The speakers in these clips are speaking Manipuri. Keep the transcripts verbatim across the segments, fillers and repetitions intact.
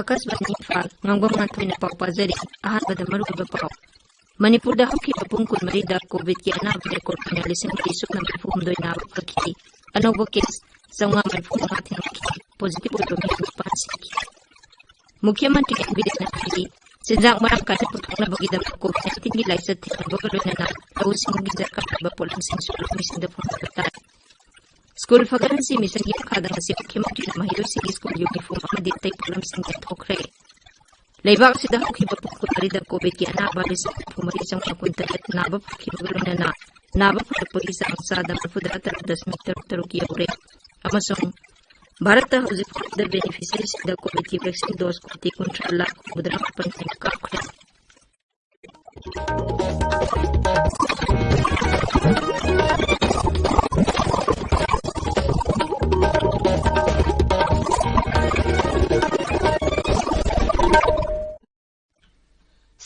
ꯑꯀꯥꯁꯕꯥꯅꯤ ꯏꯝꯐꯥꯜ, ꯉꯥꯡꯕꯝ ꯉꯥꯟꯊꯣꯏꯅ ꯄꯥꯎ ꯄꯥꯖꯔꯤ꯫ ꯑꯍꯥꯟꯕꯗ ꯃꯔꯨꯑꯣꯏꯕ ꯄꯥꯎ꯫ ꯃꯅꯤꯄꯨꯔꯗ ꯍꯧꯈꯤꯕ ꯄꯨꯡ ꯀꯨꯟꯃꯔꯤꯗ ꯀꯣꯚꯤꯗꯀꯤ ꯑꯅꯥꯕ ꯔꯦꯀꯣꯔꯗ ꯑꯣꯏꯅ ꯂꯤꯁꯤꯡ ꯃꯔꯤ ꯁꯨꯞꯅ ꯃꯔꯤꯐꯨ ꯍꯨꯝꯗꯣꯏ ꯅꯥꯕ ꯐꯈꯤ꯫ ꯑꯅꯧꯕ ꯀꯦꯁ ꯆꯥꯝꯃꯉꯥ ꯃꯔꯤꯐꯨ ꯃꯉꯥ ꯊꯦꯡꯅꯈꯤ꯫ ꯄꯣꯖꯤꯇꯤꯚ ꯑꯣꯏꯕ ꯃꯤꯑꯣꯏ ꯅꯤꯄꯥꯟ ꯁꯤꯈꯤ꯫ ꯃꯨꯈ꯭ꯌ ꯃꯟꯇ꯭ꯔꯤ ꯑꯦꯟ ꯕꯤꯔꯦꯟꯅ ꯍꯥꯏꯔꯤ, ꯆꯤꯟꯖꯥꯛ ꯃꯔꯥꯡ ꯀꯥꯏꯅ ꯄꯨꯊꯣꯛꯅꯕꯒꯤꯗꯃꯛ ꯀꯣꯚꯤꯗ ꯅꯥꯏꯟꯇꯤꯟꯒꯤ ꯂꯥꯏꯆꯠ ꯊꯦꯡꯅꯕꯒ ꯂꯣꯏꯅꯅ ꯂꯧꯎ ꯁꯤꯡꯎꯒꯤ ꯗꯔꯀꯥꯔ ꯑꯣꯏꯕ ꯄꯣꯠꯂꯝꯁꯤꯡꯁꯨ ꯂꯧꯃꯤꯁꯤꯡꯗ ꯐꯪꯍꯟꯕ ꯇꯥꯏ꯫ ꯁ꯭ꯀꯨꯜ ꯐꯒꯠꯍꯟꯁꯤ ꯃꯤꯁꯟꯒꯤ ꯃꯈꯥꯗ ꯉꯁꯤ ꯃꯨꯈ꯭ꯌ ꯃꯟꯇ꯭ꯔꯤꯅ ꯃꯍꯩꯔꯣꯏꯁꯤꯡꯒꯤ ꯁ꯭ꯀꯨꯜ ꯌꯨꯅꯤꯐꯣꯔꯝ ꯑꯃꯗꯤ ꯑꯇꯩ ꯄꯣꯠꯂꯝꯁꯤꯡ ꯌꯦꯟꯊꯣꯛꯈ꯭ꯔꯦ꯫ ꯂꯩꯕꯥꯛ ꯑꯁꯤꯗ ꯍꯧꯈꯤꯕ ꯄꯨꯡ ꯀꯨꯟꯃꯔꯤꯗ ꯀꯣꯚꯤꯗꯀꯤ ꯑꯅꯥꯕ ꯂꯤꯁꯤꯡ ꯍꯨꯝꯐꯨ ꯃꯔꯤ ꯆꯥꯝꯃꯉꯥ ꯀꯨꯟꯇꯔꯦꯠ ꯅꯥꯕ ꯐꯈꯤꯕꯒ ꯂꯣꯏꯅꯅ ꯅꯥꯕ ꯐꯔꯛꯄꯒꯤ ꯆꯥꯡ ꯆꯥꯗ ꯃꯔꯤꯐꯨꯇꯔꯥ ꯇꯔꯨꯛ ꯗꯁꯃꯤꯛ ꯇꯔꯨꯛ ꯇꯔꯨꯛ ꯌꯧꯔꯦ꯫ ꯑꯃꯁꯨꯡ ꯚꯥꯔꯠꯇ ꯍꯧꯖꯤꯛ ꯐꯥꯎꯕꯗ ꯕꯦꯅꯤꯐꯤꯁꯔꯤꯁꯤꯡꯗ ꯀꯣꯚꯤꯗꯀꯤ ꯚꯦꯛꯁꯤꯟ ꯗꯣꯁ ꯀꯣꯇꯤ ꯀꯨꯟꯊ꯭ꯔꯥ ꯂꯥꯈ ꯍꯨꯝꯐꯨꯇꯔꯥ ꯃꯥꯄꯟ ꯍꯦꯟꯅ ꯀꯥꯞꯈ꯭ꯔꯦ꯫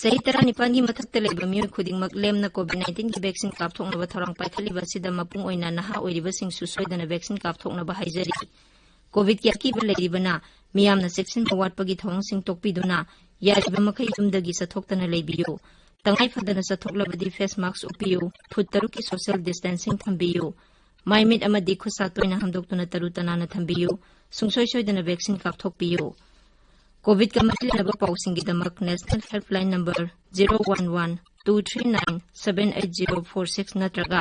ꯆꯍꯤ ꯇꯔꯥꯅꯤꯄꯥꯟꯒꯤ ꯃꯊꯛꯇ ꯂꯩꯕ ꯃꯤꯑꯣꯏ ꯈꯨꯗꯤꯡꯃꯛ ꯂꯦꯝꯅ ꯀꯣꯚꯤꯗ ꯅꯥꯏꯟꯇꯤꯟꯒꯤ ꯚꯦꯛꯁꯤꯟ ꯀꯥꯞꯊꯣꯛꯅꯕ ꯊꯧꯔꯥꯡ ꯄꯥꯏꯈꯠꯂꯤꯕ ꯑꯁꯤꯗ ꯃꯄꯨꯡ ꯑꯣꯏꯅ ꯅꯍꯥ ꯑꯣꯏꯔꯤꯕꯁꯤꯡꯁꯨ ꯁꯣꯏꯗꯅ ꯚꯦꯛꯁꯤꯟ ꯀꯥꯞꯊꯣꯛꯅꯕ ꯍꯥꯏꯖꯔꯤ꯫ ꯀꯣꯚꯤꯗꯀꯤ ꯑꯀꯤꯕ ꯂꯩꯔꯤꯕꯅ ꯃꯤꯌꯥꯝꯅ ꯆꯦꯛꯁꯤꯟꯕ ꯋꯥꯠꯄꯒꯤ ꯊꯧꯑꯣꯡꯁꯤꯡ ꯇꯣꯛꯄꯤꯗꯨꯅ ꯌꯥꯔꯤꯕ ꯃꯈꯩ ꯌꯨꯝꯗꯒꯤ ꯆꯠꯊꯣꯛꯇꯅ ꯂꯩꯕꯤꯌꯨ꯫ ꯇꯉꯥꯏ ꯐꯗꯅ ꯆꯠꯊꯣꯛꯂꯕꯗꯤ ꯐꯦꯁ ꯃꯥꯛꯁ ꯎꯞꯄꯤꯌꯨ, ꯐꯨꯠ ꯇꯔꯨꯛꯀꯤ ꯁꯣꯁꯤꯌꯦꯜ ꯗꯤꯁꯇꯦꯟꯁꯤꯡ ꯊꯝꯕꯤꯌꯨ, ꯃꯥꯏ ꯃꯤꯠ ꯑꯃꯗꯤ ꯈꯨꯠ ꯁꯥ ꯇꯣꯏꯅ ꯍꯥꯝꯗꯣꯛꯇꯨꯅ ꯇꯔꯨ ꯇꯅꯥꯟꯅ ꯊꯝꯕꯤꯌꯨ, ꯁꯨꯡꯁꯣꯏ ꯁꯣꯏꯗꯅ ꯚꯦꯛꯁꯤꯟ ꯀꯥꯞꯊꯣꯛꯄꯤꯌꯨ꯫ ꯀꯣꯚꯤꯗꯀ ꯃꯔꯤ ꯂꯩꯅꯕ ꯄꯥꯎꯁꯤꯡꯒꯤꯗꯃꯛ national helpline number zero one one two three nine seven eight zero four six ꯅꯠꯇ꯭ꯔꯒ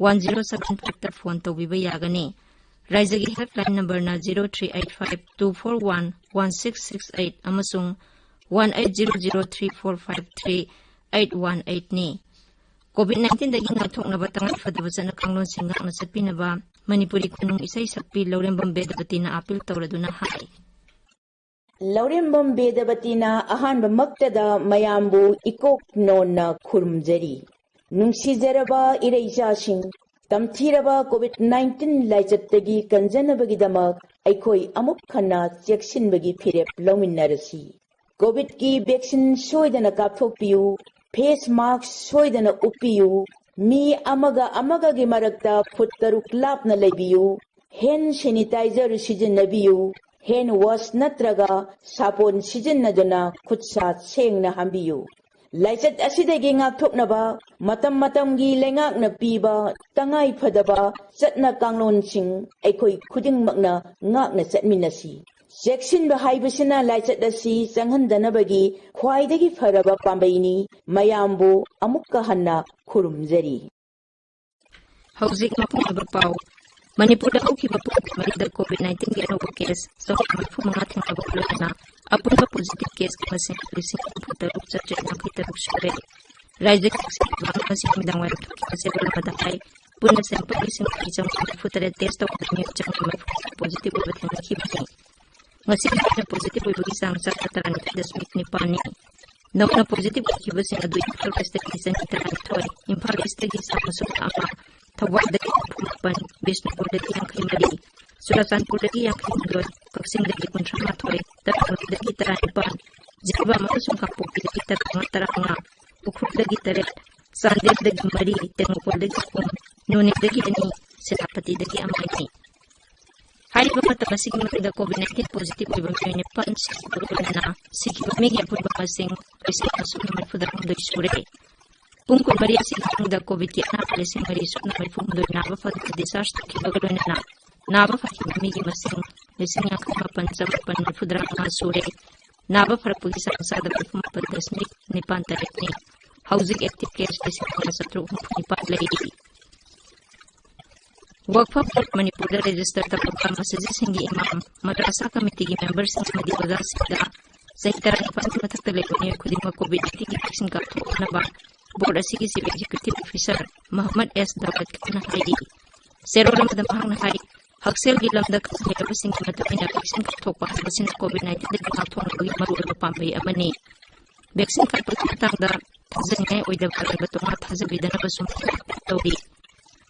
ꯋꯥꯟ ꯖꯤꯔꯣ ꯁꯚꯦꯟ ꯐꯥꯏꯚꯇ ꯐꯣꯟ ꯇꯧꯕꯤꯕ ꯌꯥꯒꯅꯤ꯫ ꯔꯥꯏꯖ꯭ꯌꯒꯤ ꯍꯦꯜꯞꯂꯥꯏꯟ ꯅꯝꯕꯔꯅ zero three eight five two four one one six six eight ꯑꯃꯁꯨꯡ one eight zero zero three four five three eight one ꯑꯩꯠꯅꯤ꯫ ꯀꯣꯚꯤꯗ ꯅꯥꯏꯟꯇꯤꯟꯗꯒꯤ ꯉꯥꯛꯊꯣꯛꯅꯕ ꯇꯉꯥꯏ ꯐꯗꯕ ꯆꯠꯅ ꯀꯥꯡꯂꯣꯟꯁꯤꯡ ꯉꯥꯛꯅ ꯆꯠꯄꯤꯅꯕ ꯃꯅꯤꯄꯨꯔꯤ ꯈꯨꯅꯨꯡ ꯏꯁꯩ ꯁꯛꯄꯤ ꯂꯧꯔꯦꯝꯕꯝ ꯕꯦꯗꯕꯇꯤꯅ ꯑꯥꯄꯤꯜ ꯇꯧꯔꯗꯨꯅ ꯍꯥꯏ꯫ ꯂꯧꯔꯦꯝꯕꯝ ꯕꯦꯗꯕꯇꯤꯅ ꯑꯍꯥꯟꯕꯃꯛꯇꯗ ꯃꯌꯥꯝꯕꯨ ꯏꯀꯣꯛ ꯅꯣꯟꯅ ꯈꯨꯔꯨꯝꯖꯔꯤ꯫ ꯅꯨꯡꯁꯤꯖꯔꯕ ꯏꯔꯩꯆꯥꯁꯤꯡ, ꯇꯝꯊꯤꯔꯕ ꯀꯣꯚꯤꯗ ꯅꯥꯏꯟꯇꯤꯟ ꯂꯥꯏꯆꯠꯇꯒꯤ ꯀꯟꯖꯅꯕꯒꯤꯗꯃꯛ ꯑꯩꯈꯣꯏ ꯑꯃꯨꯛ ꯍꯟꯅ ꯆꯦꯛꯁꯤꯟꯕꯒꯤ ꯐꯤꯔꯦꯞ ꯂꯧꯃꯤꯟꯅꯔꯁꯤ꯫ ꯀꯣꯚꯤꯗꯀꯤ ꯚꯦꯛꯁꯤꯟ ꯁꯣꯏꯗꯅ ꯀꯥꯞꯊꯣꯛꯄꯤꯌꯨ, ꯐꯦꯁ ꯃꯥꯁꯛ ꯁꯣꯏꯗꯅ ꯎꯞꯄꯤꯌꯨ, ꯃꯤ ꯑꯃꯒ ꯑꯃꯒꯒꯤ ꯃꯔꯛꯇ ꯐꯨꯠ ꯇꯔꯨꯛ ꯂꯥꯞꯅ ꯂꯩꯕꯤꯌꯨ, ꯍꯦꯟ ꯁꯦꯅꯤꯇꯥꯏꯖꯔ ꯁꯤꯖꯤꯟꯅꯕꯤꯌꯨ, ꯍꯦꯟ ꯋꯥꯁ ꯅꯠꯇ꯭ꯔꯒ ꯁꯥꯄꯣꯟ ꯁꯤꯖꯤꯟꯅꯗꯨꯅ ꯈꯨꯠꯁꯥ ꯁꯦꯡꯅ ꯍꯥꯝꯕꯤꯌꯨ꯫ ꯂꯥꯏꯆꯠ ꯑꯁꯤꯗꯒꯤ ꯉꯥꯛꯊꯣꯛꯅꯕ ꯃꯇꯝ ꯃꯇꯝꯒꯤ ꯂꯩꯉꯥꯛꯅ ꯄꯤꯕ ꯇꯉꯥꯏ ꯐꯗꯕ ꯆꯠꯅ ꯀꯥꯡꯂꯣꯟꯁꯤꯡ ꯑꯩꯈꯣꯏ ꯈꯨꯗꯤꯡꯃꯛꯅ ꯉꯥꯛꯅ ꯆꯠꯃꯤꯟꯅꯁꯤ꯫ ꯆꯦꯛꯁꯤꯟꯕ ꯍꯥꯏꯕꯁꯤꯅ ꯂꯥꯏꯆꯠ ꯑꯁꯤ ꯆꯪꯍꯟꯗꯅꯕꯒꯤ ꯈ꯭ꯋꯥꯏꯗꯒꯤ ꯐꯔꯕ ꯄꯥꯝꯕꯩꯅꯤ꯫ ꯃꯌꯥꯝꯕꯨ ꯑꯃꯨꯛꯀ ꯍꯟꯅ ꯈꯨꯔꯨꯝꯖꯔꯤ꯫ ꯍꯧꯖꯤꯛ ꯃꯄꯨꯡ ꯑꯣꯏꯕ ꯄꯥꯎ꯫ ꯃꯅꯤꯄꯨꯔꯗ ꯍꯧꯈꯤꯕ ꯄꯨꯡ ꯀꯨꯟꯃꯔꯤꯗ COVID nineteenꯒꯤ ꯑꯅꯧꯕ case ꯆꯍꯨꯝ ꯃꯔꯤꯐꯨ ꯃꯉꯥ ꯊꯦꯡꯅꯕꯒ ꯂꯣꯏꯅꯅ ꯑꯄꯨꯟꯕ positive caseꯀꯤ ꯃꯁꯤꯡ ꯂꯤꯁꯤꯡ ꯍꯨꯝꯐꯨ ꯇꯔꯨꯛ ꯆꯥꯇ꯭ꯔꯦꯠ ꯌꯥꯡꯈꯩ ꯇꯔꯨꯛ ꯁꯨꯔꯦ꯫ ꯔꯥꯏꯖ꯭ꯌꯒꯤ ꯆꯦꯛꯁꯤꯟ ꯊꯧꯔꯥꯡ ꯑꯃ ꯉꯁꯤ ꯅꯨꯃꯤꯗꯥꯡꯋꯥꯏꯔꯝ ꯊꯣꯛꯈꯤꯕ ꯆꯦꯔꯣꯜ ꯑꯃꯗ ꯍꯥꯏ꯫ ꯄꯨꯟꯅ sample ꯂꯤꯁꯤꯡ ꯃꯔꯤ ꯆꯥꯝꯃꯉꯥ ꯃꯔꯤꯐꯨ ꯇꯔꯦꯠ test ꯇꯧꯕꯗ ꯃꯤꯑꯣꯏ ꯆꯥꯝꯃꯉꯥ ꯃꯔꯤꯐꯨ positive ꯑꯣꯏꯕ ꯊꯦꯡꯅꯈꯤꯕꯅꯤ꯫ ꯉꯁꯤꯒꯤ ꯑꯣꯏꯅ positive ꯑꯣꯏꯕꯒꯤ ꯆꯥꯡ ꯆꯥꯗ ꯇꯔꯥꯅꯤꯊꯣꯏ ꯗꯁꯃꯤꯛ ꯅꯤꯄꯥꯟꯅꯤ꯫ ꯅꯧꯅ positive ꯑꯣꯏꯈꯤꯕꯁꯤꯡ ꯑꯗꯨ ꯏꯝꯐꯥꯜ Westꯇꯒꯤ ꯆꯅꯤ ꯇꯔꯥꯅꯤꯊꯣꯏ, ꯏꯝꯐꯥꯜ Eastꯇꯒꯤ ꯆꯥꯝꯃ ꯁꯨꯞꯅ ꯑꯃ, ꯊꯧꯕꯥꯜꯗꯒꯤ ꯍꯨꯝꯐꯨ ꯃꯥꯄꯟ, ꯕꯤꯁꯅꯨꯄꯨꯔꯗꯒꯤ ꯌꯥꯡꯈꯩ ꯃꯔꯤ, ꯆꯨꯔꯥꯆꯥꯟꯄꯨꯔꯗꯒꯤ ꯌꯥꯡꯈꯩ ꯍꯨꯝꯗꯣꯏ, ꯀꯛꯆꯤꯡꯗꯒꯤ ꯀꯨꯟꯊ꯭ꯔꯥ ꯃꯥꯊꯣꯏ, ꯇꯃꯦꯡꯂꯣꯡꯗꯒꯤ ꯇꯔꯥꯅꯤꯄꯥꯟ, ꯖꯤꯔꯤꯕꯥꯝ ꯑꯃꯁꯨꯡ ꯀꯥꯡꯄꯣꯛꯄꯤꯗꯒꯤ ꯇꯔꯥꯃꯉꯥ, ꯇꯔꯥꯃꯉꯥ, ꯎꯈ꯭ꯔꯨꯜꯗꯒꯤ ꯇꯔꯦꯠ, ꯆꯥꯟꯗꯦꯜꯗꯒꯤ ꯃꯔꯤ, ꯇꯦꯡꯅꯧꯄꯜꯗꯒꯤ ꯑꯍꯨꯝ, ꯅꯣꯅꯦꯗꯒꯤ ꯑꯅꯤ, ꯁꯦꯅꯥꯄꯇꯤꯗꯒꯤ ꯑꯃꯅꯤ꯫ ꯍꯥꯏꯔꯤꯕ ꯃꯇꯝ ꯑꯁꯤꯒꯤ ꯃꯅꯨꯡꯗ COVID nineteen positive ꯑꯣꯏꯕ ꯃꯤꯑꯣꯏ ꯅꯤꯄꯥꯟ ꯁꯤꯈꯤꯕꯒ ꯂꯣꯏꯅꯅ ꯁꯤꯈꯤꯕ ꯃꯤꯒꯤ ꯑꯄꯨꯟꯕ ꯃꯁꯤꯡ ꯂꯤꯁꯤꯡ ꯑꯃ ꯁꯨꯞꯅ ꯃꯔꯤꯐꯨ ꯇꯔꯥꯍꯨꯝꯗꯣꯏ ꯁꯨꯔꯦ꯫ ꯄꯨꯡ ꯀꯨꯟꯃꯔꯤ ꯑꯁꯤꯒꯤ ꯃꯅꯨꯡꯗ COVIDꯀꯤ ꯑꯅꯥꯕ ꯂꯤꯁꯤꯡ ꯃꯔꯤ ꯁꯨꯞꯅ ꯃꯔꯤꯐꯨ ꯍꯨꯝꯗꯣꯏ ꯅꯥꯕ ꯐꯗꯨꯅ discharge ꯇꯧꯈꯤꯕꯒ ꯂꯣꯏꯅꯅ ꯅꯥꯕ ꯐꯈꯤꯕ ꯃꯤꯒꯤ ꯃꯁꯤꯡ ꯂꯤꯁꯤꯡ ꯌꯥꯡꯈꯩ ꯃꯥꯄꯟ ꯆꯥꯃꯥꯄꯟ ꯃꯔꯤꯐꯨ ꯇꯔꯥ ꯃꯉꯥ ꯁꯨꯔꯦ꯫ ꯅꯥꯕ ꯐꯔꯛꯄꯒꯤ ꯆꯥꯡ ꯆꯥꯗ ꯃꯔꯤꯐꯨ ꯃꯥꯄꯟ ꯗꯁꯃꯤꯛ ꯅꯤꯄꯥꯟ ꯇꯔꯦꯠꯅꯤ꯫ ꯍꯧꯖꯤꯛ active case ꯂꯤꯁꯤꯡ ꯃꯉꯥ ꯆꯥꯇ꯭ꯔꯨꯛ ꯍꯨꯝꯐꯨ ꯅꯤꯄꯥꯟ ꯂꯩꯔꯤ꯫ ꯋꯛꯐ ꯕꯣꯔꯗ ꯃꯅꯤꯄꯨꯔꯗ register ꯇꯧꯔꯕ ꯃꯁꯖꯤꯗꯁꯤꯡꯒꯤ ꯏꯃꯥꯝ, ꯃꯗ꯭ꯔꯁꯥ ꯀꯃꯤꯇꯤꯒꯤ memberꯁꯤꯡ ꯑꯃꯗꯤ ꯑꯣꯖꯥꯁꯤꯡꯗ ꯆꯍꯤ ꯇꯔꯥꯅꯤꯄꯥꯟꯒꯤ ꯃꯊꯛꯇ ꯂꯩꯕ ꯃꯤꯑꯣꯏ ꯈꯨꯗꯤꯡꯃꯛ COVID nineteenꯒꯤ vaccine ꯀꯥꯞꯊꯣꯛꯅꯕ ꯕꯣꯔꯗ ꯑꯁꯤꯒꯤ Chief Executive Officer ꯃꯣꯍꯝꯃꯗ ꯑꯦꯁ ꯗꯥꯎꯗ ꯈꯥꯟꯅ ꯍꯥꯏꯔꯤ꯫ ꯆꯦꯔꯣꯜ ꯑꯃꯗ ꯃꯍꯥꯛꯅ ꯍꯥꯏ, ꯍꯛꯁꯦꯜꯒꯤ ꯂꯝꯗ ꯈꯪ ꯍꯩꯔꯕꯁꯤꯡꯒꯤ ꯃꯇꯨꯡ ꯏꯟꯅ vaccine ꯀꯥꯞꯊꯣꯛꯄ ꯍꯥꯏꯕꯁꯤꯅ COVID nineteenꯗꯒꯤ ꯉꯥꯛꯊꯣꯛꯅꯕꯒꯤ ꯃꯔꯨꯑꯣꯏꯕ ꯄꯥꯝꯕꯩ ꯑꯃꯅꯤ꯫ Vaccine ꯀꯥꯞꯄꯒꯤ ꯃꯇꯥꯡꯗ ꯊꯥꯖꯅꯤꯡꯉꯥꯏ ꯑꯣꯏꯗꯕ ꯑꯔꯣꯏꯕ ꯇꯣꯉꯥꯟ ꯊꯥꯖꯕꯤꯗꯅꯕꯁꯨ ꯇꯧꯔꯤ꯫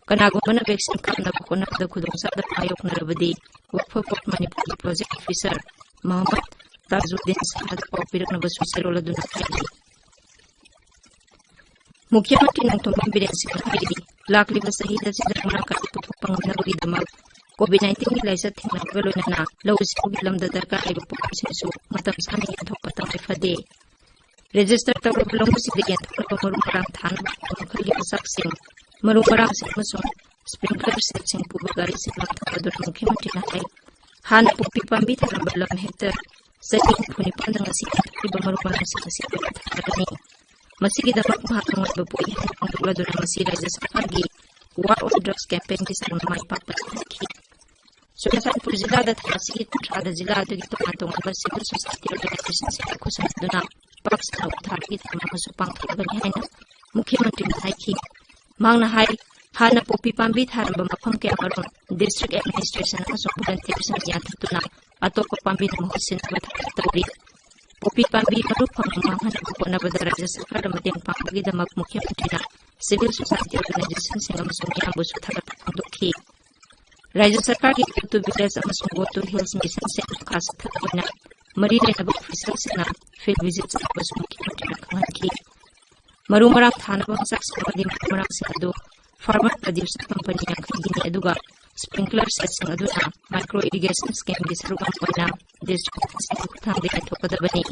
ꯀꯅꯥꯒꯨꯝꯕꯅ vaccine ꯀꯥꯞꯅꯕ ꯍꯣꯠꯅꯕꯗ ꯈꯨꯗꯣꯡꯆꯥꯗꯕ ꯃꯥꯌꯣꯛꯅꯔꯕꯗꯤ ꯋꯛꯐ ꯕꯣꯔꯗ ꯃꯅꯤꯄꯨꯔꯒꯤ project officer ꯃꯣꯍꯝꯃꯗ ꯇꯥꯖꯨꯗꯤꯟ ꯁꯍꯥꯗ ꯄꯥꯎ ꯄꯤꯔꯛꯅꯕꯁꯨ ꯆꯦꯔꯣꯜ ꯑꯗꯨꯅ ꯍꯥꯏꯔꯤ꯫ ꯃꯨꯈ꯭ꯌ ꯃꯟꯇ꯭ꯔꯤ ꯅꯣꯡꯊꯣꯝꯕꯝ ꯕꯤꯔꯦꯟ ꯁꯤꯡꯅ ꯍꯥꯏꯔꯤ, ꯂꯥꯛꯂꯤꯕ ꯆꯍꯤ ꯑꯁꯤꯗ ꯃꯔꯥꯡ ꯀꯥꯏꯅ ꯄꯨꯊꯣꯛꯄ ꯉꯝꯅꯕꯒꯤꯗꯃꯛ ꯀꯣꯚꯤꯗ ꯅꯥꯏꯟꯇꯤꯟꯒꯤ ꯂꯥꯏꯆꯠ ꯊꯦꯡꯅꯕꯒ ꯂꯣꯏꯅꯅ ꯂꯧꯎ ꯁꯤꯡꯎꯒꯤ ꯂꯝꯗ ꯗꯔꯀꯥꯔ ꯂꯩꯕ ꯄꯣꯠꯂꯝꯁꯤꯡꯁꯨ ꯃꯇꯝ ꯆꯥꯅ ꯌꯦꯟꯊꯣꯛꯄ ꯇꯉꯥꯏ ꯐꯗꯦ꯫ ꯔꯦꯖꯤꯁꯇꯔ ꯇꯧꯔꯕ ꯂꯧꯃꯤꯁꯤꯡꯗ ꯌꯦꯟꯊꯣꯛꯅꯕ ꯃꯔꯨ ꯃꯔꯥꯡ ꯊꯥꯅꯕ ꯃꯈꯜ ꯃꯈꯜꯒꯤ ꯃꯆꯥꯛꯁꯤꯡ, ꯃꯔꯨ ꯃꯔꯥꯡꯁꯤꯡ ꯑꯃꯁꯨꯡ ꯁ꯭ꯄ꯭ꯔꯤꯡꯀꯂꯔ ꯁꯦꯠꯁꯤꯡ ꯄꯨꯕ ꯒꯥꯔꯤꯁꯤꯡ ꯂꯥꯛꯊꯣꯛꯀꯗꯨꯅ ꯃꯨꯈ꯭ꯌ ꯃꯟꯇ꯭ꯔꯤꯅ ꯍꯥꯏ, ꯍꯥꯟꯅ ꯄꯣꯄꯤ ꯄꯥꯝꯕꯤ ꯊꯥꯔꯝꯕ ꯂꯝ ꯍꯦꯛꯇꯔ ꯆꯅꯤ ꯍꯨꯝꯐꯨ ꯅꯤꯄꯥꯟꯗ ꯉꯁꯤ ꯌꯦꯟꯊꯣꯛꯂꯤꯕ ꯃꯔꯨ ꯃꯔꯥꯡꯁꯤꯡ ꯑꯁꯤ ꯄꯨꯟꯅ ꯊꯥꯔꯒꯅꯤ꯫ ꯃꯁꯤꯒꯤꯗꯃꯛ ꯃꯍꯥꯛ ꯅꯨꯡꯉꯥꯏꯕ ꯄꯣꯛꯏ ꯍꯥꯏꯅ ꯐꯣꯡꯗꯣꯛꯂꯗꯨꯅ ꯉꯁꯤ ꯔꯥꯖ꯭ꯌ ꯁꯔꯀꯥꯔꯒꯤ War on Drugs campaignꯒꯤ ꯆꯥꯎꯅ ꯃꯥꯏ ꯄꯥꯛꯄ ꯊꯦꯡꯅꯈꯤ꯫ ꯆꯨꯔꯆꯥꯟꯄꯨꯔ ꯖꯤꯂꯥꯗ ꯊꯥ ꯑꯁꯤꯒꯤ ꯀꯨꯟꯊ꯭ꯔꯥꯗ ꯖꯤꯂꯥ ꯑꯗꯨꯒꯤ ꯇꯣꯉꯥꯟ ꯇꯣꯉꯥꯟꯕ civil society organizationꯁꯤꯡꯒ ꯈꯨꯠꯁꯝꯅꯗꯨꯅ ꯄꯥꯛ ꯆꯥꯎꯅ ꯊꯥꯕꯒꯤ ꯊꯧꯔꯝ ꯑꯃꯁꯨ ꯄꯥꯡꯊꯣꯛꯂꯒꯅꯤ ꯍꯥꯏꯅ ꯃꯨꯈ꯭ꯌ ꯃꯟꯇ꯭ꯔꯤꯅ ꯍꯥꯏꯈꯤ꯫ ꯃꯍꯥꯛꯅ ꯍꯥꯏ, ꯍꯥꯟꯅ ꯄꯣꯄꯤ ꯄꯥꯝꯕꯤ ꯊꯥꯔꯝꯕ ꯃꯐꯝ ꯀꯌꯥꯃꯔꯨꯝ district administration ꯑꯃꯁꯨꯡ volunteerꯁꯤꯡꯅ ꯌꯥꯟꯊꯠꯇꯨꯅ ꯑꯇꯣꯞꯄ ꯄꯥꯝꯕꯤꯅ ꯃꯍꯨꯠ ꯁꯤꯟꯅꯕ ꯊꯕꯛ ꯇꯧꯔꯤ꯫ ꯄꯣꯄꯤ ꯄꯥꯝꯕꯤ ꯃꯔꯨ ꯐꯪꯅ ꯃꯥꯡꯍꯟꯅꯕ ꯍꯣꯠꯅꯕꯗ ꯔꯥꯖ꯭ꯌ ꯁꯔꯀꯥꯔꯗ ꯃꯇꯦꯡ ꯄꯥꯡꯕꯒꯤꯗꯃꯛ ꯃꯨꯈ꯭ꯌ ꯃꯟꯇ꯭ꯔꯤꯅ civil society organizationꯁꯤꯡ ꯑꯃꯁꯨꯡ ꯃꯤꯌꯥꯝꯕꯨꯁꯨ ꯊꯥꯒꯠꯄ ꯐꯣꯡꯗꯣꯛꯈꯤ꯫ ꯔꯥꯖ꯭ꯌ ꯁꯔꯀꯥꯔꯒꯤ Go to Village ꯑꯃꯁꯨꯡ Go to Hills Missionꯁꯤꯡ ꯃꯈꯥ ꯆꯠꯊꯕ ꯑꯣꯏꯅ ꯃꯔꯤ ꯂꯩꯅꯕ officialꯁꯤꯡꯅ field visit ꯆꯠꯊꯕꯁꯨ ꯃꯨꯈ꯭ꯌ ꯃꯟꯇ꯭ꯔꯤꯅ ꯈꯪꯍꯟꯈꯤ꯫ ꯃꯔꯨ ꯃꯔꯥꯡ ꯊꯥꯅꯕ ꯃꯆꯥꯛꯁꯤꯡ ꯑꯃꯗꯤ ꯃꯔꯨ ꯃꯔꯥꯡꯁꯤꯡ ꯑꯗꯨ farmer producer company ꯌꯥꯡꯈꯩꯒꯤꯅꯤ, ꯑꯗꯨꯒ sprinkler setꯁꯤꯡ ꯑꯗꯨꯅ micro irrigation schemeꯒꯤ ꯁꯔꯨꯛ ꯑꯃ ꯑꯣꯏꯅ district ꯑꯁꯤꯒꯤ ꯈꯨꯠꯊꯥꯡꯗ ꯌꯦꯟꯊꯣꯛꯀꯗꯕꯅꯤ꯫